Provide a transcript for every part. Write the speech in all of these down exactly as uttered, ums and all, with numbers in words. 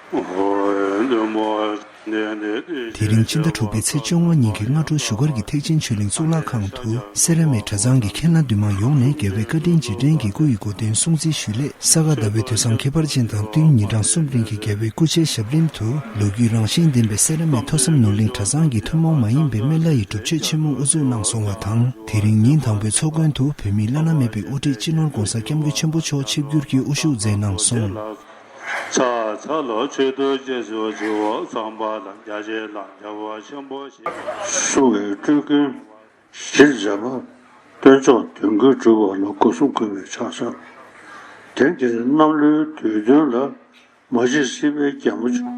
དེ་རིང་ཕྱི་ཟླ་དྲུག་པའི་ཚེས་བཅོ་ལྔ་ཉིན་གྱི་སྔ་དྲོ་བཞུགས་སྒར་གྱི་ཐེག་ཆེན་ཆོས་གླིང་གཙུག་ལག་ཁང་དུ་སེ་ར་སྨད་གྲྭ་ཚང་གི་མཁན་བླ་འདུས་མང་ཡོངས་ནས་རྒྱལ་བའི་བཀའ་དྲིན་རྗེས་དྲན་གྱི་སྐུ་ཡི་གོ་སྟོན་སྲུང་བརྩི་ཞུས་སླད། ས་ག་ཟླ་བའི་དུས་བཟང་ཁྱད་པར་ཅན་དང་བསྟུན་ཉིན་གྲངས་གསུམ་རིང་གི་རྒྱལ་བའི་སྐུ་ཕྱྭའི་ཞབས་རིམ་དུ་ལོ་རྒྱུས་རང་བཞིན་ལྡན་པའི་སེ་ར་སྨད་ཐོས་བསམ་ནོར་གླིང་གྲྭ་ཚང་གི་ཐུན་མོང་མ་ཡིན་པའི་སྨན་བླ་ཡི་སྒྲུབ་མཆོད་ཆེན་མོ་དབུ་འཛུགས་གནང་སོང་བ་དང་། དེ་རིང་ཉིན་དང་པོའི་ཚོགས་མགོན་དུ་བོད་མིའི་བླ་ན་མེད་པའི་དབུ་ཁྲིད་སྤྱི་ནོར་༧གོང་ས་༧སྐྱབས་མགོན་ཆེན་པོ་མཆོག་ཆིབས་བསྒྱུར་གྱིས་དབུ་བཞུགས་མཛད་གནང་སོང་། ཚ་ཚ་ལོ་མཆོད་དོ་རྗེས་སུ་བྱུང་བ་ཚངས་པ་ལ་རྒྱ་ཆེ་ལ་རྒྱལ་བ་ཆེན་པོ་ཞེས་གསུང་བའི་སྤྲུལ་སྐུའི་གཞིར་མཛད་པ་སྟོན་མཆོག་དོན་ཀུན་གྲུབ་པ་ལ་སྒོ་གསུམ་གུས་པས་ཕྱག་འཚལ། དེང་འདིར་གནམ་ལོའི་དུས་སྟོན་ལ་མ་གཅིག་སྲིད་པའི་རྒྱལ་མོ་མཆོག་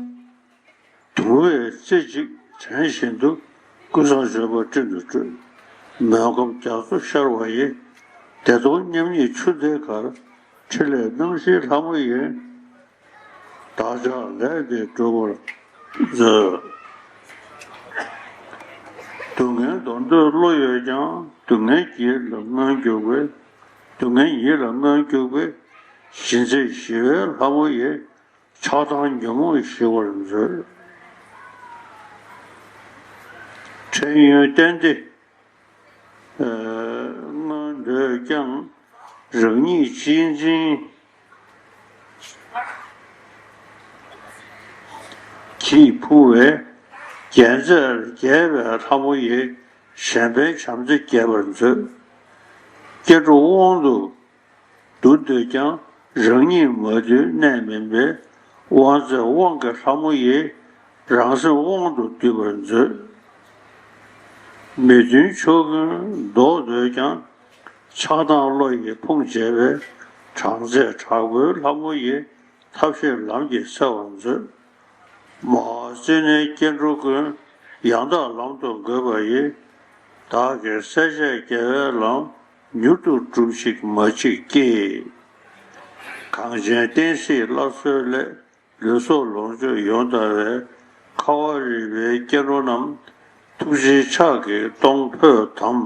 གདུང་བས་རྩེ་གཅིག་དྲན་བཞིན་དུ་ཀུན་བཟང་མཆོད་པ་སྤྲིན་དུ་སྤྲོས། མོན་ཁམས་རྒྱ་མཚོ་ཤར་བ་ཡི། བདེ་སྟོང་མཉམ་ཉིད་ཆུ་འདིའི་ཁར། ཕྲིན་ལས་རྣམ་བཞིའི་ལྷ་མོ་ཡིན། བདག་ཅག་ལས་འདི་སྒྲུབ་པར་མཛོད། སྡུག་བསྔལ་འདོར་འདོད་བློ་ཡོད་ཀྱང་། སྡུག་བསྔལ་གྱིས་ལ་མངོན་གྱུར་པའི། སྡུག་བསྔལ་ཡིད་ལ་མངོན་གྱུར་པའི། ཞི་མཛད་ཞི་བའི་ལྷ་མོ་ཡིས། ཆགས་སྡང་ཉོན་མོངས་ཞི་བར་མཛོད། འཕྲལ་ཡུན་གཏན་བདེ་མངོན་འདོད་ཀྱང་། རང་ཉིད་གཅེས་འཛིན་གྱིས་འཕུར་བའི། རྒྱལ་མཚན་རྒྱས་པའི་ལྷ་མོ་ཡིས། གཞན་ཕན་བྱམས་བརྩེ་རྒྱས་པར་མཛོད། སྐྱེ་འགྲོ་དབང་དུ། འདུ་འདོད་ཀྱང་། རང་ཉིད་མ་འདུས་གནས་མིན་པའི། དབང་མཛད་དབང་གི་ལྷ་མོ་ཡིས། རང་སེམས་དབང་དུ་འདུས་པར་མཛོད། མི་མཐུན་ཕྱོགས་ཀུན་བཟློག་འདོད་ཀྱང་། ཆགས་སྡང་བློ་ཡིས་ཕུང་བྱེད་པའི། དྲག་རྩལ་དྲག་པོའི་ལྷ་མོ་ཡིས། ཐབས་ཤེས་ལམ་གྱིས་སེལ་བར་མཛོད། མ་བརྩེ་ནས་སྐྱེ་འགྲོ་ཀུན། ཡང་དག་ལམ་དུ་འགོད་པ་ཡི། བདག་གིས་སེལ་བྱེད་དགེ་བའི་ལམ། མྱུར་དུ་སྒྲུབས་ཤིག་མ་གཅིག་སྐྱེས། གངས་ཅན་བསྟན་སྲིད་སླར་གསོའི་སླད། ལུས་སྲོག་ལོངས་སྤྱོད་ཡོངས་དར་བའི། ཁ་བ་རི་པའི་སྐྱེ་འགྲོ་རྣམས། ཐུགས་རྗེའི་ཕྱག་གིས་གཏོང་ཕོད་དམ།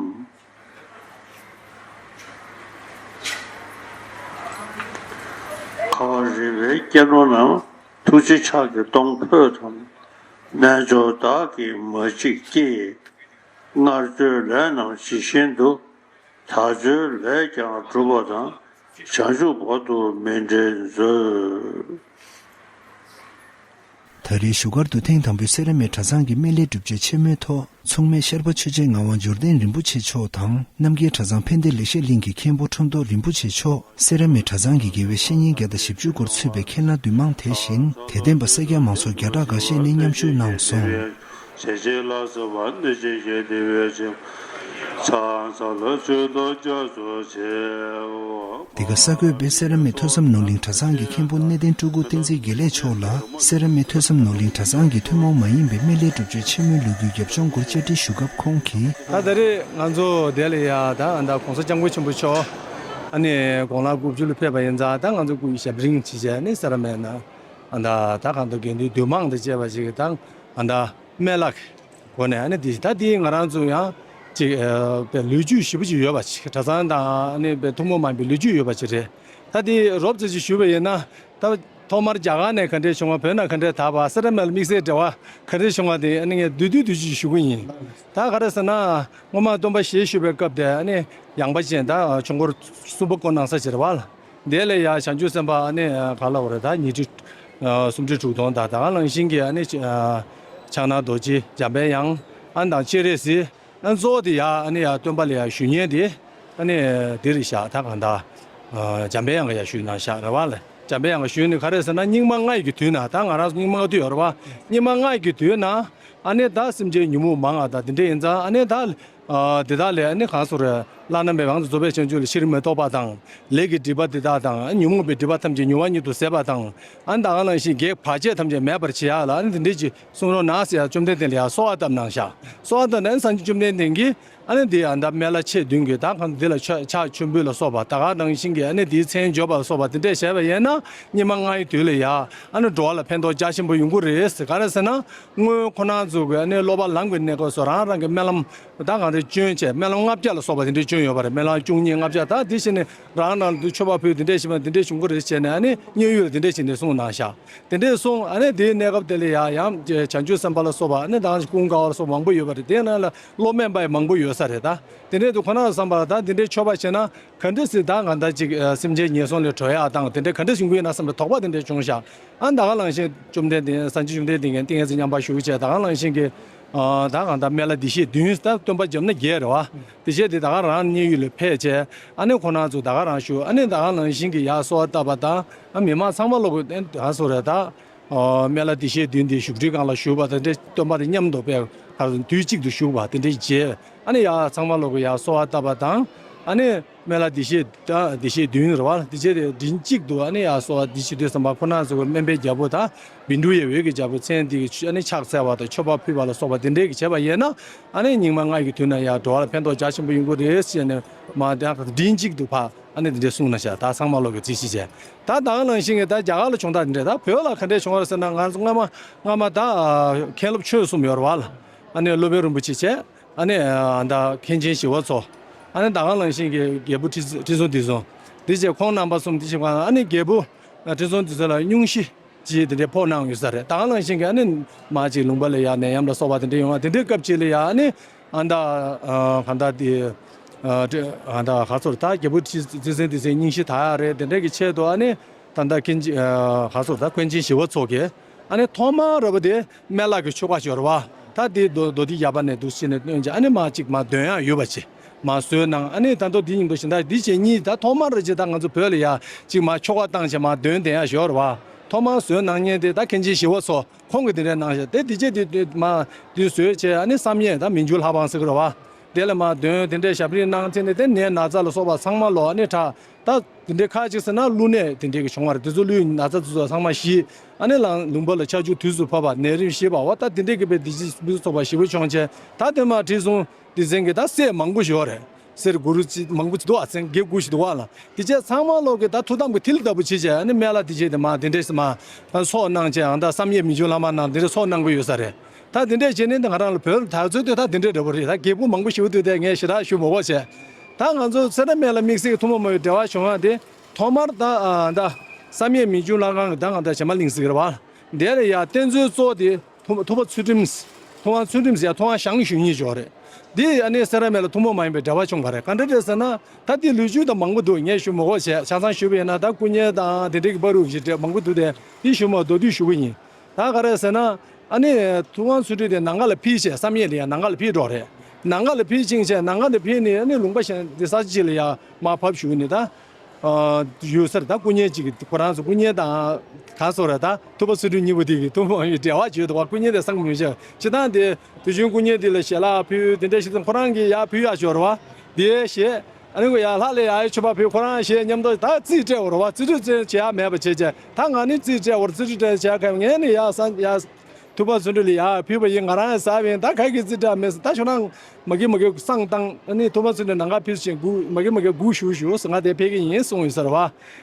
ཁ་བ་རི་པའི་སྐྱེ་འགྲོ་རྣམས། ཐུགས་རྗེའི་ཕྱག་གིས་གཏོང་ཕོད་དམ། རྣལ་འབྱོར་བདག་གིས་མ་གཅིག་སྐྱེས། སྔར་བཅོལ་ལས་རྣམས་ཇི་བཞིན་དུ། ད་བཅོལ་ལས་ཀྱང་སྒྲུབ་པ་དང་། བྱང་ཆུབ་བར་དུ་མི་འབྲལ་མཛོད། ད་རེས་བཞུགས་སྒར་དུ་ཐེངས་དང་པོའི་སེ་ར་སྨད་གྲྭ་ཚང་གི་སྨན་བླའི་སྒྲུབ་མཆོད་ཆེན་མོའི་ཐོག་མཚུངས་མེད་ཤར་པ་ཆོས་རྗེ་ངག་དབང་འབྱོར་ལྡན་རིན་པོ་ཆེ་མཆོག་དང་། རྣམ་རྒྱལ་གྲྭ་ཚང་ཕན་བདེ་ལེགས་བཤད་གླིང་གི་མཁན་པོ་ཁྲོམ་ཐོག་རིན་པོ་ཆེ་མཆོག་སེ་ར་སྨད་གྲྭ་ཚང་གི་དགེ་བའི་བཤེས་གཉེན་བརྒྱ་དང་བཞི་བཅུ་སྐོར་ཚུད་པའི་མཁན་བླ་འདུས་མང་དེ་བཞིན་དད་ལྡན་པ་སེར་སྐྱ་མང་ཚོགས་བརྒྱ་ཕྲག་འགའ་ཤས་ནས་མཉམ་ཞུགས་གནང་སོང་། ཇི་ལྟར་ལ་སོགས་པ་སྣོད་བཅུད་ཀྱི་བདེ་བའི་ཕྱིར། ཚངས་ཚངས་ལ་མཆོད་དོ་རྗེས་སུ་མཆིའོ། འདི་ག་གསར་འགོད་པས་སེ་ར་སྨད་ཐོས་བསམ་ནོར་གླིང་གྲྭ་ཚང་གི་མཁན་པོ་གནས་བརྟན་སྤྲུལ་སྐུ་བསྟན་འཛིན་དགེ་ལེགས་མཆོག་ལ་སེ་ར་སྨད་ཐོས་བསམ་ནོར་གླིང་གྲྭ་ཚང་གི་ཐུན་མོང་མ་ཡིན་པའི་སྨན་བླའི་སྒྲུབ་མཆོད་ཆེན་མོའི་ལོ་རྒྱུས་རྒྱབ་ལྗོངས་སྐོར་བཅར་འདྲི་ཞུ་སྐབས་ཁོང་གིས། ད་ད་རེས་ང་ཚོ་དེ་ལ་ཡ་ད་ཨ་ད་གོང་ས་སྐྱབས་མགོན་ཆེན་པོ་མཆོག་ཨ་ནི་དགུང་ལོ་དགུ་བཅུ་ལ་ཕེབས་པ་ཡིན་ཙང་ད་ང་ཚོ་སྐུ་ཡི་ཞབས་རིམ་བྱེད་བྱས་ནི་སེ་ར་སྨད་ན་ཨ་ད་ད་གང་ལྟར་དགེ་འདུན་འདུས་མང་དང་བཅས་པ་ཞིག་གིས་ད་ཨ་ད་སྨན་བླ་སྒོ་ནས་ཨ་ནི་དེ་ད་དེ་ང་རང་ཚོ་ཡང་ཅིག་ཨ་པའི་ལོ་རྒྱུས་ཞེ་པོ་ཅིག་ཡོད་པ་ཅིག་གྲྭ་ཚང་དང་ཨ་ནི་པའི་ཐུན་མོང་མ་ཡིན་པའི་ལོ་རྒྱུས་ཡོད་པ་ཅིག་རེད། ད་དེ་རོབ་ཙམ་ཅིག་ཞུས་པ་ཡིན་ན་ད་ཐོག་མར་རྒྱ་གར་ནས་ག་འདྲས་བྱུང་བ། བོད་ནང་ག་འདྲས་དར་བ། སེ་ར་སྨད་ལ་དམིགས་བསལ་འབྲེལ་བ་ག་འདྲས་བྱུང་བ་དེ་ཨ་ནི་ངས་བསྡུས་བསྡུས་བསྡུས་ཅིག་ཞུ་གི་ཡིན། ད་ག་རེ་ཟེར་ན་སྔོན་མ་སྟོན་པ་ཞལ་བཞུགས་པའི་སྐབས་དེ་ཨ་ནི་ཡངས་པ་ཅན་ད་ཆོས་འཁོར་གསུམ་པ་བསྐོར་གནང་ས་ཅིག་རེད་བ། དེ་ལ་ཡ་བྱང་ཆུབ་སེམས་དཔའ་ཨ་ནི་ག་ལ་བ་རེད། ད་ཉི་ཁྲི་ཨ་སུམ་ཁྲི་དྲུག་སྟོང་དང་ད་ག་ནང་བཞིན་གྱི་ཨ་ནི་ཨ་ཕྱག་ན་རྡོ་རྗེ་འཇམ་པའི་དབྱངས་ཨ་ནི་དང་སྤྱན་རས་གཟིགས་ཨ་ནི་གཙོ་བོ་དེ་ཡ་ཨ་ནི་ཡ་སྟོན་པ་ལ་ཡ་ཞུ་མཁན་དེ་ཨ་ནི་འདི་རེད་ཤག་ད་གང་ལྟར་ཨ་འཇམ་པའི་དབྱངས་ཀྱི་ཡ་ཞུས་གནང་ཤག་རེད་བ་ལ། འཇམ་པའི་དབྱངས་ཀྱི་ཞུས་ནི་ག་རེ་ཟེར་ན་སྙིགས་མ་ལྔ་ཡི་གི་དུས་ན་ད་ང་རང་ཚོ་སྙིགས་མ་ལྔ་དུས་ཡོད་རེད་བ། སྙིགས་མ་ལྔ་ཡི་གི་དུས་ན་ཨ་ནི་ད་སེམས་ཅན་ཉོན་མོངས་མང་ང་ད་དེ་འདྲ་ཡིན་ཙང་ཨ་ནི་ད། ཨ་དེ་དག་ལས་ནི་གང་སོགས་རེད། བླ་ན་མེད་པའི་ང་ཚོ་རྫོགས་པའི་བྱང་ཆུབ་ལ་ཕྱིར་མི་ལྡོག་པ་དང་། ལས་ཀྱི་སྒྲིབ་པ་དེ་དག་དང་། ཉོན་མོངས་པའི་སྒྲིབ་པ་ཐམས་ཅད་མྱུར་བ་ཉིད་དུ་ཟད་པ་དང་། ཨ་ནི་ད་ག་ནང་བཞིན་བགེགས་བར་ཆད་ཐམས་ཅད་མེད་པར་བྱེད་ཡག་ལ་ཨ་ནི་དེ་འདྲས་ཀྱི་གསུང་རོགས་གནང་ཟེར་ཡག་བཅོམ་ལྡན་འདས་ལ་ཡང་གསོལ་བ་བཏབ་གནང་ཤག་གསོལ་བ་བཏབ་ནས་སངས་རྒྱས་བཅོམ་ལྡན་འདས་ཀྱིས་ཨ་ནི་དེ་ཡང་ད་སྨན་བླ་མཆེད་བདུན་གྱི་ད་གང་དེ་ལ་ཕྱག་ཕྱག་མཆོད་འབུལ་ལ་སོགས་པ་ད་ག་ནང་བཞིན་གྱི་ཨ་ནི་དེའི་མཚན་བརྗོད་པ་ལ་སོགས་པ་དེ་འདྲས་བྱས་པ་ཡིན་ན་སྙིགས་མ་ལྔ་ཡི་དུས་ལ་ཡང་ཨ་ནི་འགྲོ་བ་ལ་ཕན་ཐོགས་རྒྱ་ཆེན་པོ་ཡོང་གི་རེད་ཟེར། ག་རེ་ཟེར་ན། སྔོན་ཁོ་རང་ཚོ་གི་ཨ་ནི་སློབ་པ་ལམ་གྱི་གནས་སྐབས་སུ་རང་རང་གི་སྨོན་ལམ་ད་གང་ དེ་བསྐྱོན་བྱས་སྨོན་ལམ་ལྔ་བརྒྱ་ལ་སོགས་པ་དེ་འདྲའི་བསྐྱོན་ཡོད་པ་རེད། སྨོན་ལམ་བཅུ་གཉིས་ལྔ་བརྒྱ། ད་དེ་བཞིན་ནས་རང་རང་དུ་མཆོད་པ་ཕུལ་དེ་འདྲས་བྱས་པ་དེ་འདྲས་བྱུང་གི་རེད་བྱས་ནས་ཨ་ནི་མཉན་ཡོད་ལ་དེ་འདྲས་བྱས་ནས་གསུངས་གནང་ཤག་དེ་འདྲས་གསུངས། ཨ་ནི་དེའི་གནས་སྐབས་དེ་ལ་ཡང་ཡང་བྱང་ཆུབ་སེམས་དཔའ་ལ་སོགས་པ་ཨ་ནི་ད་ཀུན་དགའ་བོ་ལ་སོགས་པ་མང་པོ་ཡོད་པ་རེད། དེ་ནང་ལ་བློ་དམན་པ་ཡང་མང་པོ་ཡོད་ས་རེད། ད་དེ་འདྲས་དུ་ཁོ་ན་བསམ་པ་ལ་ད་དེ་འདྲས་མཆོད་པ་བྱས་ན་ག་འདྲས་སེ་ད་ང་ད་ཅིག་སེམས་ཅན་ངན་སོང་ལས་གྲོལ་ཡག་དང་དེ་འདྲས་ག་འདྲས་བྱུང་གི་ཡོད་ན་བསམ་པའི་དོགས་པ་དེ་འདྲས་བྱུང་ཤག་ཨ་ནི་ད་ག་ནང་བཞིན་བཅོམ་ལྡན་འདས་སངས་རྒྱས་བཅོམ་ལྡན་འདས་ཀྱིས་ཏིང་ངེ་འཛིན་མཉམ་པར་བཞུགས་བྱས་ད་ག་ནང་བཞིན་གྱི་ཨ་ད་གང་ལྟར་སྨན་བླ་འདི་ཤེས་བདུན་ད་སྟོན་པ་བརྒྱབ་ན་བརྒྱད་རེད་བ། དེ་བྱས་དེ་ད་ག་རང་མཉན་ཡོད་ལ་ཕེབས་བྱས་ཨ་ནི་ཁོ་རང་ཚོ་ད་ག་རང་བཞུགས། ཨ་ནི་ད་ག་ནང་བཞིན་གྱི་ཡར་གསོལ་བ་བཏབ་པ་དང་ཨ་མི་མང་ཚང་མ་ལོག་གི་ཨ་སོ་རེད། ད་སྨན་བླ་འདི་ཤེས་བདུན་དེ་བཞུགས་ཁྲིའི་སྒང་ལ་བཞུགས་པ་དང་འདྲ་སྟོན་པ་དང་མཉམ་དུ་དཔེ་ག་རེ་དུས་གཅིག་ཏུ་བཞུགས་པ་དེ་འདྲ་བྱས། ཨ་ནི་ཡར་ཚང་མ་ལོག་གི་ཡར་གསོལ་བ་བཏབ་པ་དང་ཨ་ནི། སྨན་བླ་འདི་ཤེས་ད་འདི་ཤེས་བདུན་རེད་བ། འདི་བྱས་ཏེ་མགྲིན་གཅིག་ཏུ་ཨ་ནི་ཡར་གསོལ་བ་འདི་བྱེད་དུས་ཙམ་པ་ཁོ་ན་ཚོ་གི་སྨན་པའི་རྒྱལ་པོ་དང་བཻ་ཌཱུརྱ་འོད་ཀྱི་རྒྱལ་པོ་མཚན་འདི་གི་ཨ་ནི་ཕྱག་འཚལ་བ་དང་མཆོད་པ་ཕུལ་བ་ལ་སོགས་པ་འདི་འདྲས་ཀྱི་བྱས་པ་ཡིན་ན་ཨ་ནི་སྙིགས་མ་ལྔ་ཡི་དུས་ན་ཡང་འགྲོ་བ་ལ་ཕན་ཐོགས་རྒྱ་ཆེན་པོ་ཡོང་གི་རེད་ཟེར་ནས་མ་ད་མགྲིན་གཅིག་ཏུ་ཕ་ཨ་ནི་འདི་འདྲས་གསུངས་ན་ཤག་ད་ཚང་མ་ལོག་གི་རྩིས་ཤིག་བྱས། ད་ད་ག་ནང་བཞིན་གྱི་ད་རྒྱ་གར་ལ་བྱུང་སྟངས་འདི་འདྲས། ད་བོད་ལ་ག་འདྲས་བྱུང་བ་རེད་ཟེར་ན་ང་ཚོ་སྔ་མ་སྔ་མ་ད་མཁན་སློབ་ཆོས་གསུམ་ཡོད་རེད་བ་ལ། ཨ་ནི་སློབ་དཔོན་རིན་པོ་ཆེ་བྱས། ཨ་ནི་ཨ་ད་མཁན་ཆེན་ཞི་བ་འཚོ། ཨ་ནི་ད་ག་ནང་བཞིན་གྱི་རྒྱལ་པོ་ཁྲི་ཁྲི་སྲོང་ལྡེ་བཙན། འདི་བྱས་ཁོང་རྣམ་པ་གསུམ་འདི་བྱས་གང་ཨ་ནི་རྒྱལ་པོ་ཁྲི་སྲོང་ལྡེ་བཙན་ལ་སྙུང་གཞི་ཅིག་དེ་འདྲའི་ཕོག་གནང་ཡོད་ས་རེད། ད་ག་ནང་བཞིན་གྱི་ཨ་ནི་མ་ཅིག་ལུང་པ་ལ་ཡ་ནད་ཡམས་ལ་སོགས་པ་དེ་འདྲ་ཡོང་བ་དེ་འདྲའི་སྐབས་ཅིག་ལ་ཡ་ཨ་ནི་ཨ་ད་གང་ད་དེ་ཨ་ད་ག་ཚོར་ད་རྒྱལ་པོ་ཁྲི་ཁྲི་སྲོང་ལྡེ་བཙན་དེ་ཚོའི་སྙུང་གཞི་དག་ཡག་རེད། དེ་འདྲའི་གི་ཆེད་དུ་ཨ་ནི་ད་ད་མཁན་ཆེན་ག་ཚོར་ད་མཁན་ཆེན་ཞི་བ་འཚོ་གིས་ཨ་ནི་ཐོག་མར་ར་བ་དེ། སྨན་བླ་གི་ཆོ་ག་ཞོར་བ། ད་དེ་རྡོ་རྡོ་དེ་ཡ་པ་ནས་འདུག་ཕྱིན་ནས་བཏོན་ཅིག་ཨ་ནི་མ་གཅིག་མ་འདོན་ཡག་ཡོད་པ་ཅིག་མ་བཟོས་གནང་། ཨ་ནི་ད་དོ་དེ་ཡིན་པ་བཞིན་ད་འདི་བྱས་གཉིས་ད་ཐོག་མར་རེ་ཅིག་ད་ང་ཚོ་བོད་ལ་ཡ་གཅིག་མ་ཆོ་ག་བཏང་བྱས་མ་འདོན་བསྡད་ཡག་ཞོར་བ། ཐོག་མར་བཟོས་གནང་མཁན་དེ་ད་མཁན་ཆེན་ཞི་བ་འཚོ་ཁོང་གིས་དེ་འདྲས་གནང་བཞག་དེ་དེ་བྱས་དེ་དེ་མ་དེ་བཟོས་བྱས་ཨ་ནི་བསམ་ཡས་ད་མི་འགྱུར་ལྷ་འབངས་ཟེར་གི་རེད་བ། དེ་ལ་མ་འདོན་དེ་འདྲས་ཞབས་རིམ་གནང་བྱས་ནས་དེ་ནས་ན་ཚ་ལ་སོགས་པ་ཚང་མ་ལོ་ཨ་ནི་ཁྲག་ད། དེ་འདྲའི་ཁ་ཅིག་ཟེར་ན་ཀླུ་ནད་དེ་འདྲའི་གི་བྱུང་བ་རེད། དེ་ཚོ་ཀླུའི་ན་ཚ་དེ་ཚོ་ཚང་མ་ཞི། ཨ་ནི་ལང་ལུང་པ་ལ་ཆར་ཆུ་དུས་སུ་བབས་པ་ནད་རིམས་ཞི་བ་འོ་ད་དེ་འདྲའི་གི་བའི་བདེ་སྐྱིད་མི་ཚོགས་པ་ཞི་བ་བྱུང་བྱས་ད་དེ་མ་ཁྲི་སྲོང་ལྡེ་བཙན་གི་ད་སྲས་མང་པོ་ཞིག་ཡོད་རེད། སྲས་གུ་རུ་ཅི་མང་པོ་ཅིག་འདུག་ཨ་མཚན་དགེ་དགུ་ཞིག་འདུག་ཨ་ལ། དེ་བྱས་ཚང་མ་ལོག་གི་ད་ཐུགས་དམ་གི་ཐིལ་ལྟ་བུ་བྱེད་བྱས་ཨ་ནི་སྨན་བླ་དེ་བྱས་དེ་མ་དེ་འདྲས་སེ་མ་ད་ཚོགས་གནང་བྱས་ཨང་ད་བསམ་ཡས་མི་འགྱུར་ལྷ་མ་གནང་དེ་འདྲས་ཚོགས་གནང་གི་ཡོད་ས་རེད། ད་དེ་འདྲས་བྱས་ནས་ད་ང་རང་ལ་བོད་ལ་དར་ཚོད་དེ་ད་དེ་འདྲས་འདྲ་པོ་རེད། ད་རྒྱལ་པོ་མང་པོ་ཞེ་པོ་འདུག་དེ་ངས་ཞེ་དྲག་ཞུ་མི་དགོས་བྱས། ད་ང་ཚོ་སེ་ར་སྨད་ལ་དམིགས་བསལ་གྱི་ཐུན་མོང་མ་ཡིན་པའི་འབྲེལ་བ་བྱུང་བ་དེ་ཐོག་མར་ད་ཨ་ད་བསམ་ཡས་མི་འགྱུར་ལྷ་ཁང་གི་ད་ང་ད་བྱེ་མ་གླིང་ཟེར་གི་རེད་བ། དེ་ལ་ཡ་རྟེན་མཛོད་གཙོ་བོ་དེ་ཐུབ་ཐུབ་པ་ཚུལ་ཁྲིམས། ཐུབ་དབང་ཚུལ་ཁྲིམས་ཟེར་ཡ་ཐུབ་དབང་ཞང་ཞུ་མཁན་ཅིག་ཡོད་རེད། དེ་ཨ་ནི་སེ་ར་སྨད་ལ་ཐུན་མོང་མ་ཡིན་པའི་འབྲེལ་བ་བྱུང་བ་རེད། ག་འདྲ་རེད་ཟེར་ན་ད་དེ་ལོ་རྒྱུས་ད་མང་པོ་འདུག་ངས་ཞུ་མི་དགོས་བྱས་ཆ་ཚང་ཞུས་པ་ཡིན་ན་ད་སྐུ་བརྙན་དང་དེ་འདྲའི་གི་པར་རིས་ཞིག་འདྲ་མང་པོ་འདུག་དེ་དེ་ཞུ་མ་མདོར་བསྡུས་ཞུ་གི་ཡིན། ད་ག་རེ་ཟེར་ན། ཨ་ནི། ཐུབ་དབང་ཚུལ་ཁྲིམས་དེ་ནམ་མཁའ་ལ་འཕུར་བྱས་བསམ་ཡས་ལ་ཡང་ནམ་མཁའ་ལ་འཕུར་འགྲོ་རེད། ནམ་མཁའ་ལ་འཕུར་ཕྱིན་བྱས་ནམ་མཁའ་ནས་འཕུར་ནས་ཨ་ནི་ལུང་པ་གཞན་དེ་ས་ཆ་ཅིག་ལ་ཡང་མར་བབས་བཞུགས་ནས་ད། ཨ། ཡོད་ས་རེད། ད་སྐུ་བརྙན་ཅིག་གི་ཁོ་རང་ཚོ་སྐུ་བརྙན་དང་ག་སོགས་རེད། ད་ཐུབ་པ་ཚུལ་ཁྲིམས་གཉིས་པོ་དེ་གི་ཐུན་མོང་མ་ཡིན་པའི་འབྲེལ་བ་བརྗོད་འདུག་བ། སྐུ་བརྙན་དེ་བསམ་གྱི་མི་ཤེས། སྤྱིར་བཏང་དེ་དུས་རྒྱུན་སྐུ་བརྙན་དེ་ལ་ཞལ་ལག་ཕུལ་དེ་འདྲ་ཞིག་དང་ཁོ་རང་གིས་ཡར་ཕུལ་ཡག་ཞོར་བ། དེ་བྱས། ཨ་ནི་ཁོ་ཡར་ལྷ་ལ་ཡར་མཆོད་པ་ཕུལ། ཁོ་རང་གཞས་མཉམ་དུ་ད་རྩིས་སྤྲད་འོར་བ། རྩིས་སྤྲོད་བྱེད་ཡག་མེད་པ་བྱས་བྱས་ད་ང་ནི་རྩིས་སྤྲད་འོར། རྩིས་སྤྲོད་བྱས་ཁ་ངས་ནི་ཡར་ས་ཡར་ཐུབ་པ་ཚུལ་ཁྲིམས་ལ་ཡར་ཕུལ་བ་ཡིན། ང་རང་ཡང་ཟ་བ་ཡིན། ད་ག་གི་རྩིས་སྤྲད་མེད་ཟེར། ད་ཁྱོད་རང་མ་གི་མ་གི་བསང་བཏང་། ཨ་ནི་ཐུབ་པ་ཚུལ་ཁྲིམས་ནང་ག་ཕུལ་ཞིང་སྒུག་མ་གི་མ་གི་སྒུག་བཞུགས་བཞུགས་ཟེར། ང་དེ་ཕེབས་ཀྱི་ཡིན་གསུངས་ཡོད་ཟེར་བ།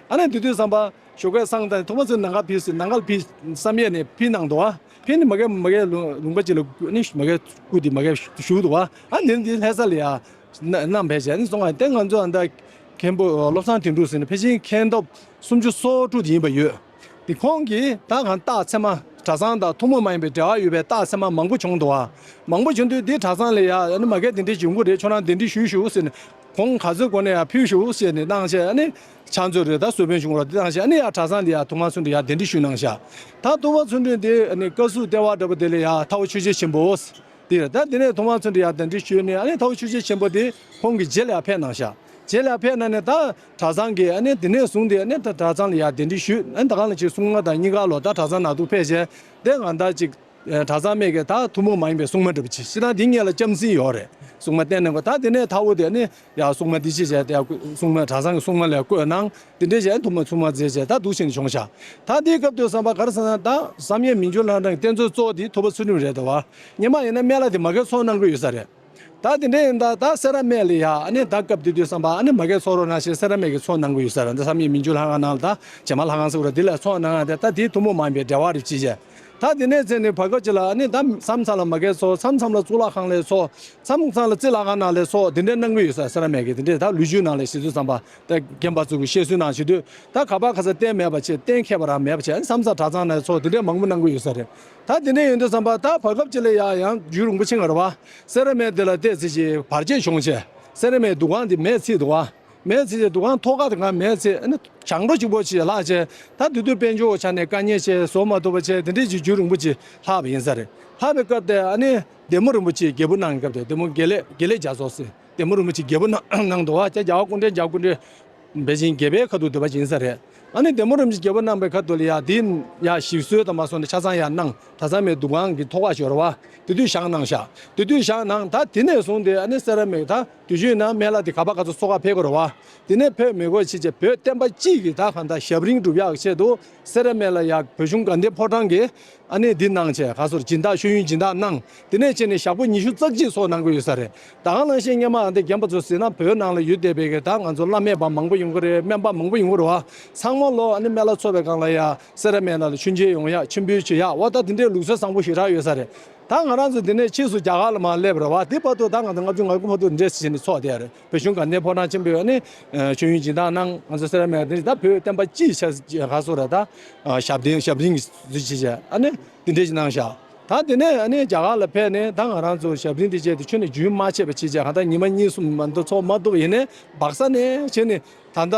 ཨ་ནི་དེ་དུས་ཙམ་པ་ཞོགས་ཀས་བསང་བཏང་ཐུབ་པ་ཚུལ་ཁྲིམས་ནང་ག་ཕུལ་ཟེར། ནང་ག་ལ་ཕུལ་བསམ་ཡས་ནས་ཕུལ་གནང་འདུག་བ། ཕུལ་ནས་མ་གི་མ་གི་ལུང་ལུང་པ་ཅིག་ལ་ཨ་ནི་མ་གི་སྐུ་དེ་མ་གི་བཞུགས་འདུག་བ། ཨ་ནི་འདི་ལྷ་ས་ལ་ཡར། ན་གནང་བས་བྱས་ནས་སོང་བ་དེ་ང་ཚོ་ཨ་མདའ་མཁན་པོ་བློ་བཟང་དོན་གྲུབ་ཟེར་ནས་ཕལ་ཆེར་མཁན་སྟོབས་སུམ་ཅུ་སོ་དྲུག་དེ་ཡིན་པ་ཡོད། དེ་ཁོང་གིས་ད་གང་རྟགས་མཚན་མ་གྲྭ་ཚང་དང་ཐུན་མོང་མ་ཡིན་པའི་འབྲེལ་བ་ཡོད་པའི་རྟགས་མཚན་མ་མང་པོ་བྱུང་འདུག་བ། མང་པོ་བྱུང་དུས་དེ་གྲྭ་ཚང་ལ་ཡ་ཨ་ནི་མ་གི་དེ་འདྲས་བྱུང་གི་རེད། ཁྱོད་རང་གདན་འདྲེན་ཞུས་ཤོག་ཟེར་ནས་ཁོང་ག་ཚོད་གོ་ནས་ཡ་ཕུལ་ཤོག་ཟེར་ནས་གནང་བྱས། ཨ་ནི་ཕྱག་མཛོད་རེད། ད་གསོལ་དཔོན་བྱུང་རོགས་དེ་གནང་བྱས། ཨ་ནི་ཡ་གྲྭ་ཚང་དེ་ཡ་ཐུབ་དབང་ཚུལ་ཁྲིམས་ཡ་གདན་འདྲེན་ཞུས་གནང་ཤག་ད་ཐུབ་དབང་ཚུལ་ཁྲིམས་དེ་ཨ་ནི་བཀའ་ཟུར་ལྟེ་བ་འདྲ་པོ་དེ་ལ་ཡ་ཐའོ་ཆོས་རྒྱལ་ཆེན་པོ། དེ་རེད། ད་དེ་ནས་ཐུབ་དབང་ཚུལ་ཁྲིམས་ཡར་གདན་འདྲེན་ཞུས་ནས་ཨ་ནི་ཐའོ་ཆོས་རྒྱལ་ཆེན་པོ་དེ་ཁོང་གི་རྗེས་ལ་ཡར་ཕེབས་གནང་ཤག་རྗེས་ལ་ཡར་ཕེབས་གནང་ནས་ད་གྲྭ་ཚང་གིས་ཨ་ནི་དེ་ནས་བཟུང་སྟེ་ཨ་ནི་ད་གྲྭ་ཚང་ལ་ཡར་གདན་འདྲེན་ཞུས། ཨ་ནི་ད་ག་ལ་ཅིག་སྲུང་མ་དང་གཉིས་ཀ་ལོ་ད་གྲྭ་ཚང་ནང་དུ་ཕེབས་བྱས་དེ་ང་ད་ཅིག་གྲྭ་ཚང་མེད་ཀྱི་ད་ཐུན་མོང་མ་ཡིན་པའི་སྲུང་མ་འདྲ་པོ་ཅིག་སྤྱིར་བཏང་འདི་ངེད་ལ་ལྕམ་སྲིང་ཡོད་རེད། སྲུང་མ་བསྟེན་གནང་དགོས། ད་དེ་ནས་ད་འོ་དེ་ཨ་ནི་ཡར་སྲུང་མ་འདི་ཅི་བྱས་ཏེ་སྲུང་མ་གྲྭ་ཚང་གི་སྲུང་མ་ལ་བསྐོས་གནང་། དེ་འདྲའི་བྱས་ཐུབ་མ་ཚུགས་མ་མཛད་བྱས་ད་འདུག་ཕྱིན་བྱུང་ཤག་ད་དེའི་སྐབས་དུས་ཙམ་པ་ག་རེ་ཟེར་ན་ད་བསམ་ཡས་མི་འགྱུར་ལྷ་ཁང་གི་རྟེན་མཛོད་གཙོ་བོ་དེ་ཐུབ་པ་ཚུལ་ཁྲིམས་རེད་འདུག་བ། སྔོན་མ་ཡིན་ན་སྨན་བླ་དེ་མ་གིར་ཚོགས་གནང་གི་ཡོད་ས་རེད། ད་དེ་འདྲ་ཡིན་ད་ད་སེ་ར་སྨད་ལ་ཡ་ཨ་ནི་ད་སྐབས་དེ་དུས་ཙམ་པ་ཨ་ནི་མ་གིར་ཚོགས་རོགས་གནང་ཞེས་སེ་ར་སྨད་ཀྱིས་ཚོགས་གནང་གི་ཡོད་ས་རེད། ད་བསམ་ཡས་མི་འགྱུར་ལྷ་ཁང་ནང་ལ་ད་བྱེ་མ་ལྷ་ཁང་ཟེར་བ་རེད། དེ་ལ་ཚོགས་གནང་ཡ་དེ་ད་དེ་ཐུན་མོང་མ་ཡིན་པའི་འབྲེལ་བ་རེད་ཅེས་བྱས། ད་དེ་ནས་ཚེ་ནི་བར་སྐབས་ཅིག་ལ་ཨ་ནི་ད་མཚམས་མཚམས་ལ་མ་གའི་ཚོགས། མཚམས་མཚམས་ལ་གཙུག་ལག་ཁང་ལ་ཚོགས། མཚམས་མཚམས་ལ་རྩི་ལྷ་ཁང་ནང་ལ་ཚོགས། དེ་འདྲའི་གནང་གི་ཡོད་ས་སེ་ར་སྨད་ཀྱི་དེ་འདྲའི་ད་ལོ་རྒྱུས་ནང་ལ་ཞིབ་འཚོལ་བསམ་པ་ད་རྒན་པ་ཚོ་གི་བཤད་སྲོལ་ནང་བྱེད་དུས། ད་ག་པར་ག་ས་རྟེན་མེད་པ་བྱས། རྟེན་ཁྱད་པར་རང་མེད་པ་བྱས། ཨ་ནི་མཚམས་མཚམས་གྲྭ་ཚང་ནང་ཚོགས། དེ་འདྲའི་མང་པོ་གནང་གི་ཡོད་ས་རེད། ད་དེ་འདྲའི་ཡོད་དུས་ཙམ་པ་ད་བར་སྐབས་ཅིག་ལ་ཡ་ཡང་རྒྱུད་རིན་པོ་ཆེ་ང་རེད་བ། སེ་ར་སྨད་དེ་ལ་བལྟས་ཚེ་ཅིག་བར་ཆད་བྱུང་བྱས། སེ་ར་སྨད་འདུ་ཁང་དེ་མེད་ཚིག་འདུག་བ། མེད་ཚེ་ཅིག་འདུ་ཁང་ཐོག་ཁ་དེ་གང་མེད་ཚེ། ཨ་ནི་གྱང་ཁྲོ་གཅིག་པོ་ཅིག་ལྷག་བྱས། ད་དེ་དུས་དཔལ་འབྱོར་ཆ་ནས་དཀའ་ངལ་ཆེ། བཟོ་མ་ཐུབ་པ་བྱས། དེ་འདྲའི་ཅིག་རྒྱུད་རིན་པོ་ཆེ་ལྷག་པ་ཡིན་ས་རེད། ལྷག་པའི་སྐབས་དེ་ཨ་ནི་བདེ་མོ་རིན་པོ་ཆེ་རྒྱལ་པོ་གནང་སྐབས་དེ། བདེ་མོ་དགེ་ལེགས་དགེ་ལེགས་རྒྱ་མཚོ་ཟེར། བདེ་མོ་རིན་པོ་ཆེ་རྒྱལ་པོ་གནང་། གནང་འདུག་བ། ཅག་རྒྱལ་བ་སྐུ་ཕྲེང་རྒྱལ་བ་སྐུ་ཕྲེང་བེ་ཅིན་རྒྱལ་པོའི་ཁ་ཐུག་སྡོད་པ་ཅིག་ཡིན་ས་རེད། ཨ་ནི་བདེ་མོ་རིན་པོ་ཆེ་རྒྱལ་པོ་གནང་པའི་ཁ་ཐུག་ལ་ཡ་དེ་ཡ་ཞིག་གསོལ་དང་མ་སོང་ནས་ཆ་ཚང་ཡ་གནང་། གྲྭ་ཚང་མའི་འདུ་ཁང་གི་ཐོག་ཁ་ཞོར་བ། དེ་དུས་བཞེངས་གནང་ཤག་དེ་དུས་བཞེངས་གནང་། ད་དེ་ནས་བཟུང་སྟེ་ཨ་ནི་སེ་ར་སྨད་ད་དུས་རྒྱུན་ན་སྨན་བླ་དེ་ག་པར་ག་ཚོད་ཚོགས་ཁ་ཕེབས་དགོས་རེད་བ། དེ་ནས་ཕེབས་མི་དགོས་ཕྱིན་ཆད་བོད་བསྟན་པ་སྤྱི་གི་ད་གང་ལྟར་ཞབས་རིམ་སྒྲུབ་ཡག་ཆེད་དུ་སེ་ར་སྨད་ལ་ཡ་བོད་གཞུང་དགའ་ལྡན་ཕོ་བྲང་གིས་ཨ་ནི་འདི་གནང་བྱས། ག་ཚོད་སྦྱིན་བདག་ཤེས་ཡོན་སྦྱིན་བདག་གནང་། དེ་ནས་བྱས་ནས་ཞག་པོ་ཉི་ཤུ་རྩ་གཅིག་ཚོགས་གནང་གི་ཡོད་ས་རེད། ད་ག་ནང་བཞིན་སྔོན་མ་ཨ་འདི་རྒན་པ་ཚོ་གཟིགས་ན་བོད་ནང་ལ་ཡོད་བསྡད་པའི་གི་ད་ང་ཚོ་བླ་མེད་པ་མང་པོ་ཡོང་གི་རེད། སྨན་པ་མང་པོ་ཡོང་གི་རེད་བ། ཚང་མ་ལོ་ཨ་ནི་སྨན་བླ་ཚོགས་པའི་སྒང་ལ་ཡ་སེ་ར་སྨད་ནང་ལ་མཆོད་མཇལ་ཡོང་ཡ། མཆོད་འབུལ་བྱེད་ཡ་བ། ད་དེ་འདྲའི་ལུགས་སྲོལ་བཟང་པོ་ཞེ་དྲག་ཡོད་ས་རེད། ད་ང་རང་ཚོ་འདི་ནས་ཕྱིས་སུ་རྒྱ་གར་ལ་མར་སླེབས་པ་རེད་བ། དེ་བར་དུ་ད་ང་ཚོ་ལྔ་བཅུ་ང་དགུ་བར་དུ་འདྲེས་བྱས་ནས་ཚོགས་བསྡད་ཡ་རེད། བོད་གཞུང་དགའ་ལྡན་ཕོ་བྲང་ཆེན་པོས་ཨ་ནི་ཤེས་ཡོན་སྦྱིན་བདག་གནང་། ང་ཚོ་སེ་ར་སྨད་དེ་ད་བོད་བསྟན་པ་སྤྱིའི་ཆ་ག་ཚོད་རེད། ད་ཞབས་བརྟན་ཞབས་རིམ་གྱི་བཟོ་བྱེད་བྱས་ཨ་ནི་དེ་འདྲས་ཅིག་གནང་ཤག་ད་དེ་ནས་ཨ་ནི་རྒྱ་གར་ལ་ཕེབས་ནས་ད་ང་རང་ཚོ་ཞབས་རིམ་དེ་བྱས་ཏེ་ཁྱོན་ནས་རྒྱུན་མ་ཆད་པ་བྱས་བྱས། གང་ལྟར་ཉི་མ་གཉིས་གསུམ་མ་གཏོགས་ཚོགས་མ་ཐུབ་པ་ཡིན་ནའི་སྦག་ས་ནས་བྱས་ནས་ད་ལྟ་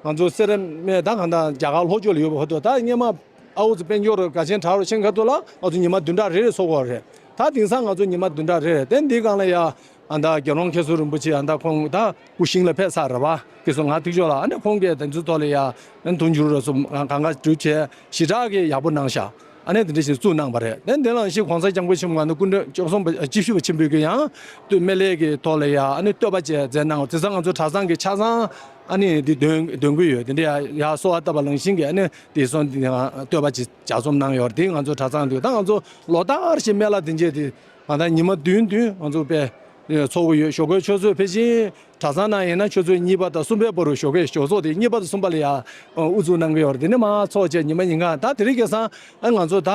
ང་ཚོ་སེ་ར་སྨད་ད་གང་ལྟར་རྒྱ་གར་ལྷོ་ཕྱོགས་ལ་ཡོད་པ་བར་དུ། ད་སྔོན་མ་ཨ་འུ་ཚོ་དཔལ་འབྱོར་དགའ་ཆེན་གྲགས་རུ་ཆེན་ཁ་ཐུག་ལ་ང་ཚོ་ཉི་མ་བདུན་ཕྲག་རེ་རེ་ཚོགས་ཀྱི་ཡོད་རེད། ད་དེང་སང་ང་ཚོ་ཉི་མ་བདུན་ཕྲག་རེ་རེ། དེ་འདིའི་སྒང་ལ་ཡ་ཨ་ད་རྒྱལ་བློན་མཁན་ཟུར་རིན་པོ་ཆེ་ཨ་ད་ཁོང་ད་སྐུ་ཞིང་ལ་ཕེབས་ཚར་རེད་བ། སྐུ་གཟུགས་ང་ཐུག་ཕྱོགས་ལ། ཨ་ནི་ཁོང་གིས་དེ་ཚོའི་ཐོག་ལ་ཡ་ཨ་ནི་དུང་ཕྱུར་ར་སོ་གང་ག་སྒྲུབ་བྱས་ཞེ་དྲག་གི་ཡག་པོ་གནང་ཤག་ཨ་ནི་དེ་འདྲ་ཞིག་བཙུགས་གནང་པ་རེད། དེ་འདི་ལ་ཞིག་གོང་ས་སྐྱབས་མགོན་ཆེན་པོ་ང་ཚོ་སྐུ་ཕྲེང་བཅུ་གསུམ་པ་བཅུ་བཞི་པ་ཆེན་པོས་ཀྱི་ཡང་སྟོད་སྨན་བླའི་གི་ཐོག་ལ་ཡ་ཨ་ནི་བསྟོད་པ་བཅས་མཛད་གནང་བ། དེ་ཚོ་ང་ཚོ་གྲྭ་ཚང་གི་ཆ་ཚང་ཨ་ནི་འདི་འདོན་འདོན་གི་ཡོད། དེ་འདྲ་ཡ་ཡ་གསོལ་བ་བཏབ་པ་ནང་བཞིན་གྱི་ཨ་ནི་དེ་སོང་དེ་ཡང་བསྟོད་པ་ཅིག་ལྗགས་རྩོམ་གནང་ཡོད་རེད། དེ་ང་ཚོ་གྲྭ་ཚང་དུ་ད་ང་ཚོ་ལོ་ལྟར་བཞིན་སྨན་བླ་དེ་འཇལ་དེ་ང་ད་ཉི་མ་བདུན་བདུན་ང་ཚོ་དཔེ་ཚོགས་ཀྱི་ཡོད། ཞོགས་ཀའི་ཆུ་ཚོད་ཕལ་ཆེར་གྲྭ་ཚང་ནང་ཡིན་ན་ཆུ་ཚོད་གཉིས་པ་དང་གསུམ་པའི་བར་དུ། ཞོགས་ཀའི་ཞོགས་ཚོགས་དེ་གཉིས་པ་དང་གསུམ་པ་ལ་ཡ་དབུ་འཛུགས་གནང་གི་ཡོད་རེད། དེ་ནས་མར་ཚོགས་བྱས་ཉི་མ་ཉིན་གང་། ད་དེ་རིང་ཁ་སང་ཨ་ང་ཚོ་ད་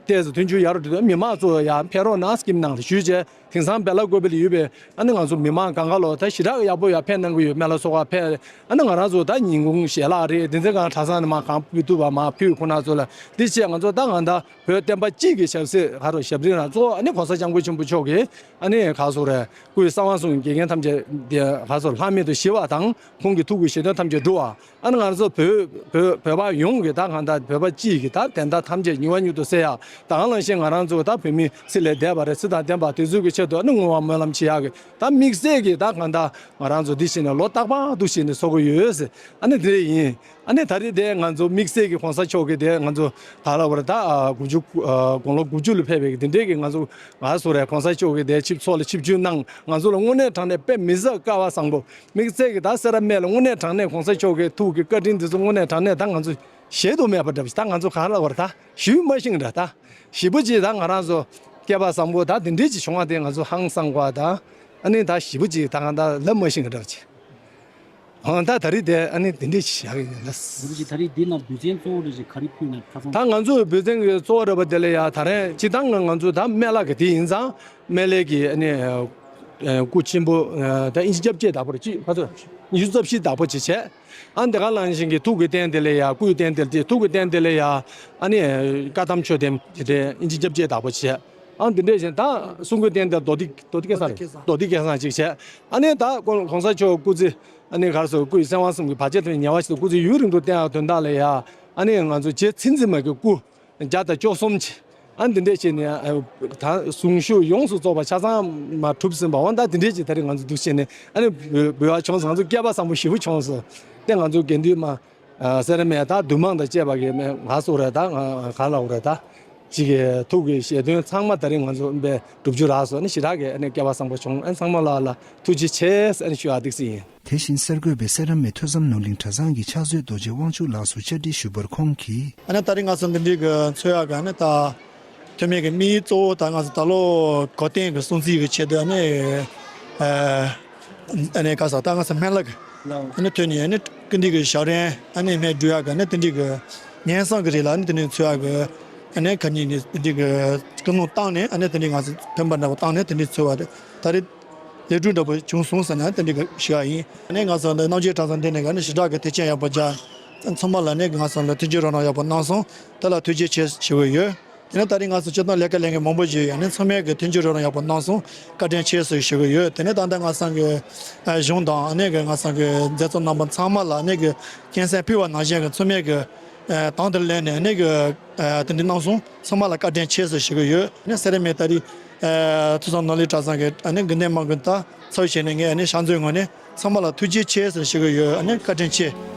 ཏོག་ཙམ་མཐུན་འགྱུར་ཡག་རུ་འགྲོ་དུས་མི་མང་ཚོ་ཡ་ཕེབས་རོགས་གནང་སྐྱིད་གནང་ཞུས་བྱས། དེང་སང་བེ་ལ་ཀོ་བི་ལ་ཡོད་པའི་ཨ་ནི་ང་ཚོ་མི་མང་གང་ག་ལོ་ད་ཞེ་དྲག་ཡག་པོ་ཡ་ཕེབས་གནང་གི་ཡོད། སྨན་བླ་ཚོགས་ཁག་ཕེབས། ཨ་ནི་ང་རང་ཚོ་ད་ཉིན་གུང་ཞལ་ལག་རེད། དེ་ཚོ་གང་གྲྭ་ཚང་ནས་མར་གང་ཕུལ་ཐུབ་པ་མར་ཕུལ། ཁོང་རྣམ་ཚོ་ལ་འདི་བྱས་ང་ཚོ་ད་གང་ལྟར་བོད་བསྟན་པ་སྤྱི་གི་ཞབས་སེ་ག་རུ་ཞབས་རིམ་རང་གཙོ་བོ་ཨ་ནི་གོང་ས་སྐྱབས་མགོན་ཆེན་པོ་མཆོག་གིས་ཨ་ནི་ག་སོ་རེད། སྐུའི་གསང་བ་གསུམ་གྱི་འགལ་རྐྱེན་ཐམས་ཅད་དེ་ག་སོ་ལྷག་མེད་དུ་ཞི་བ་དང་། ཁོང་གི་ཐུགས་ཀྱི་བཞེད་དོན་ཐམས་ཅད་འགྲུབ་པ། ཨ་ནི་ང་ཚོ་བོད་བོད་བོད་པ་ཡོངས་ཀྱི་ད་གང་ལྟར་བོད་པ་སྤྱི་གི་ད་བདེན་མཐའ་ཐམས་ཅད་མྱུར་བ་མྱུར་དུ་སེལ་ཡག་ད་གང་ལ་ཞིག་ང་རང་ཚོ་ད་བོད་མི་ཚེ་ལས་འདས་པ་རེད། ཚེ་དང་ལྡན་པ་དེ་ཚོ་གི་ཆེད་དུ་ཨ་ནི་བསྔོ་བ་སྨོན་ལམ་བྱེད་ཡག་གི་ད་དམིགས་བསལ་གྱི་ད་གང་ལྟར་ང་རང་ཚོ་འདི་བྱས་ནས་ལོ་རྟག་པར་འདུག་བྱས་ནས་ཚོགས་ཀྱི་ཡོད་ཟེར། ཨ་ནི་དེ་ཡིན། ཨ་ནི་ད་རེས་དེ་ང་ཚོ་དམིགས་བསལ་གྱི་གོང་ས་མཆོག་གིས་དེ་ང་ཚོ་ད་ལ་བར་ད་དགུ་བཅུ་དགུང་ལོ་དགུ་བཅུ་ལ་ཕེབས་པའི་དེ་འདྲའི་གི་ང་ཚོ་ང་སུ་རེད། གོང་ས་མཆོག་གིས་དེ་ཆིབས་ཚོགས་ལ་ཆིབས་བསྒྱུར་གནང་། ང་ཚོ་ལ་དངོས་གནས་དྲང་གནས་དཔེ་མི་སྲིད་སྐལ་བ་བཟང་པོ། དམིགས་བསལ་གྱི་ད་སེ་ར་སྨད་ལ་དངོས་གནས་དྲང་གནས་གོང་ས་མཆོག་གི་ཐུགས་ཀྱི་བཀའ་དྲིན་འདི་ཚོ་དངོས་གནས་དྲང་གནས་ད་ང་ཚོ་གཞལ་དུ་མེད་པ་འདྲ་བ་ཞིག་ད་ང་ཚོ་ག་རེ་ལབ་དགོས་རེད། ད་ཞུས་མ་ཤེས་འདྲ། ད་ཞེ་པོ་ཅིག་ད་ང་རང་ཚོ་སྐལ་བ་བཟང་པོ་ད་དེ་འདྲའི་ཅིག་བྱུང་བ་དེ་ང་ཚོ་ཧང་སང་བ། ད་ཨ་ནི་ད་ཞེ་པོ་ཅིག་ད་གང་ད་ལབ་མ་ཤེས་འདྲ་བ་ཅིག་ཨང་། ད་ད་རེས་དེ་ཨ་ནི་དེ་འདྲས་ཞིག་བཞག་གི་ཡིན་ལ། འདི་ཞིག་ད་རེས་འདི་ནང་འབུལ་ཚན་གཙོ་བོ་རེ་ཞིག་ག་རེ་ཕུལ་ན་ཁ་སང་། ད་ང་ཚོའི་འབུལ་ཚན་གྱི་གཙོ་བོ་རེད་པ། དེ་ལ་ཡ་ད་རེས་སྤྱིར་བཏང་ང་ང་ཚོ་ད་སྨན་བླ་གི་དེ་ཡིན་ཙང་། སྨན་བླའི་གི་ཨ་ནི་ཨ་སྐུ་ཆེན་པོ་ཨ་ད་ཨིན་ཅི་སྐྱབས་རྗེ་བདག་པོ་རེད། ཅི་ཁ་ཚོད་ཉི་ཤུ་རྩ་བཞི་བདག་པོ་ཅིག་བྱས། ཨ་འདི་ག་ནང་བཞིན་གྱི་ཐུགས་ཀྱི་རྟེན་དེ་ལ་ཡ་སྐུའི་རྟེན་དེ་ལ་དེ་ཐུགས་ཀྱི་རྟེན་དེ་ལ་ཡ་ཨ་ནི་བཀའ་གདམས་ཆོས་འདེབས་དེ་འདྲའི་ཨིན་ཅི་སྐྱབས་རྗེ་བདག་པོ་བྱས། ཨ་འདི་འདྲས་བཞིན་ད་གསུང་སྐུའི་རྟེན་དེ་རྡོ་ཏི་རྡོ་ཏི་སྐལ་བཟང་རེད། རྡོ་ཏི་སྐལ་བཟང་ཅིག་བྱས། ཨ་ནི་ད་གོང་གོང་ས་མཆོག་སྐུ་ཚེ་ཨ་ནི་གར་སོ་སྐུའི་གསང་བ་གསུམ་གྱི་བར་ཆད་ཐམས་ཅད་ཉེ་བར་ཞི་དུ་སྐུ་ཚེ་ཡུན་རིང་དུ་བརྟན་ཡག་དོན་དག་ལ་ཡ་ཨ་ནི་ང་ཚོ་རྗེ་ཚེ་འཛིན་མ་གི་སྐུ་བརྒྱ་དང་བཅུ་གསུམ་ཅིག་ཨ་འདི་འདྲས་བྱས་ནས་ཨ་ད་གཟུངས་གཞུག་ཡོངས་སུ་རྫོགས་པ་ཆ་ཚང་མ་གྲུབ་ཟིན་པ། འོ་ད་འདི་འདྲས་ཅིག་ད་རེས་ང་ཚོ་འདུག་བྱས་ནས་ཨ་ནི་འབུལ་བ་བྱུང་སོང་། ང་ཚོ་སྐལ་པ་བཟང་པོ་ཞེ་པོ་བྱུང་སོང་། དེ་ང་ཚོ་དགེ་འདུན་མ་ཨ་སེ་ར་སྨད་ད་འདུས་མང་དང་བཅས་པ་གི་མེ་ང་སོ་རེད། ད་ང་ག་ལ་འོ་རེད། ད་ཅིག་གི་ཐུགས་ཀྱི་བཞེད་དོན་ཚང་མ་ད་རེས་ང་ཚོ་ཨ་ནི་སྒྲུབ་རྒྱུ་རག་སོང་། ཨ་ནི་ཞེ་དྲག་གི་ཨ་ནི་སྐལ་པ་བཟང་པོ་བྱུང་། ཨ་ནི་ཚང་མ་ལ་ལ་ཐུགས་རྗེ་ཆེ་ཟེར་ཨ་ནི་ཞུ་ཡག་འདུག་སེ་ཡིན། དེ་བཞིན་གསར་འགོད་པས་སེ་ར་སྨད་ཐོས་བསམ་ནོར་གླིང་གྲྭ་ཚང་གི་ཕྱག་མཛོད་རྡོ་རྗེ་དབང་ཕྱུག་ལགས་སུ་བཅར་འདྲི་ཞུས་པར་ཁོང་གིས། ཨ་ནི་ད་རེས་ང་ཚོ་འདི་འདྲའི་གི་འཚོགས་ཡག་གི་ཨ་ནི་ད་ཐོན་མི་གི་དམིགས་ཡུལ་གཙོ་བོ་ད་ང་ཚོ་ད་ལོ་གོ་སྟོན་གི་སྲུང་བརྩི་གི་ཆེད་དུ་ཨ་ནི་ཨ་ནི་ག་ས་ད་ང་ཚོ་སྨན་བླ་གི་ཨ་ནི་ཐོན་ནས་ཨ་ནི་ཀི་འདི་གི་ཞབས་རིམ་ཨ་ནི་སྨན་སྒྲུབ་ཡག་གི་ཨ་ནི་དེ་འདྲའི་གི་ཉན་བསམ་གི་རེད་ལ། ཨ་ནི་དེ་འདྲའི་འཚོགས་ཡག་གི་ ཨ་ནི་ཁ་ཉིན་ནས་དེ་འདྲའི་གི་ཀུན་སློང་བཏང་ནས། ཨ་ནི་དེ་འདྲའི་ང་ཚོ་ཕན་པ་འདྲ་པོ་བཏང་ནས་དེ་འདྲའི་འཚོལ་བ་རེད། ད་རེས་ལས་འགུལ་འདྲ་པོ་བྱུང་སོང་ཟེར་ནས་དེ་འདྲའི་གི་ཞུ་ཡ་ཡིན། ཨ་ནི་ང་ཚོ་འདི་རྣམ་རྒྱལ་གྲྭ་ཚང་འདི་ནས་གི་ཨ་ནི་ཞེ་དྲག་གི་དུས་ཆེན་ཡག་པོ་རྒྱག་ཚང་མ་ལ་ནི་ང་ཚོ་ལ་མཐུན་འགྱུར་རོགས་རམ་ཡག་པོ་གནང་སོང་། དེ་ལ་ཐུགས་རྗེ་ཆེ་ཞུ་གི་ཡོད། དེ་ནས་ད་རེས་ང་ཚོ་སྤྱིར་བཏང་ལས་ཀ་ལས་མཁན་མང་པོ་ཞིག་ཡོད། ཨ་ནི་ཚང་མས་གི་མཐུན་འགྱུར་རོགས་རམ་ཡག་པོ་གནང་སོང་། བཀའ་དྲིན་ཆེ་ཟེར་ཞུ་གི་ཡོད། དེ་ནས་ད་ལྟ་ང་ཚང་གི་ཨ་གཞུང་དང་། ཨ་ནི་གི་ང་ཚང་གི་མཛད་གཙོ་རྣམ་པ་ཚང་མ་ལ་ཨ་ནི་གི་སྐྱིན་སེན་ཕུལ་བ་ནང་བཞིན་གི་ཚང་མས་གི་ཨ་དང་དུ་ལེན་ནས་ཨ་ནི་གི་ཨ་དེ་འདྲ་གནང་སོང་། ཚང་མ་ལ་བཀའ་དྲིན་ཆེ་ཟེར་ཞུ་གི་ཡོད། ཨ་ནི་སེ་ར་སྨད་ད་རེས་ཨ་ཐོས་བསམ་ནོར་གླིང་གྲྭ་ཚང་གི་ཨ་ནི་དགེ་འདུན་དམངས་ཀུན་ད་ཚབ་བྱས་ནས་ངས་ཨ་ནི་ཕྱག་མཛོད་ངོས་ནས་ཚང་མ་ལ་ཐུགས་རྗེ་ཆེ་ཟེར་ཞུ་གི་ཡོད། ཨ་ནི་བཀའ་དྲིན་ཆེ།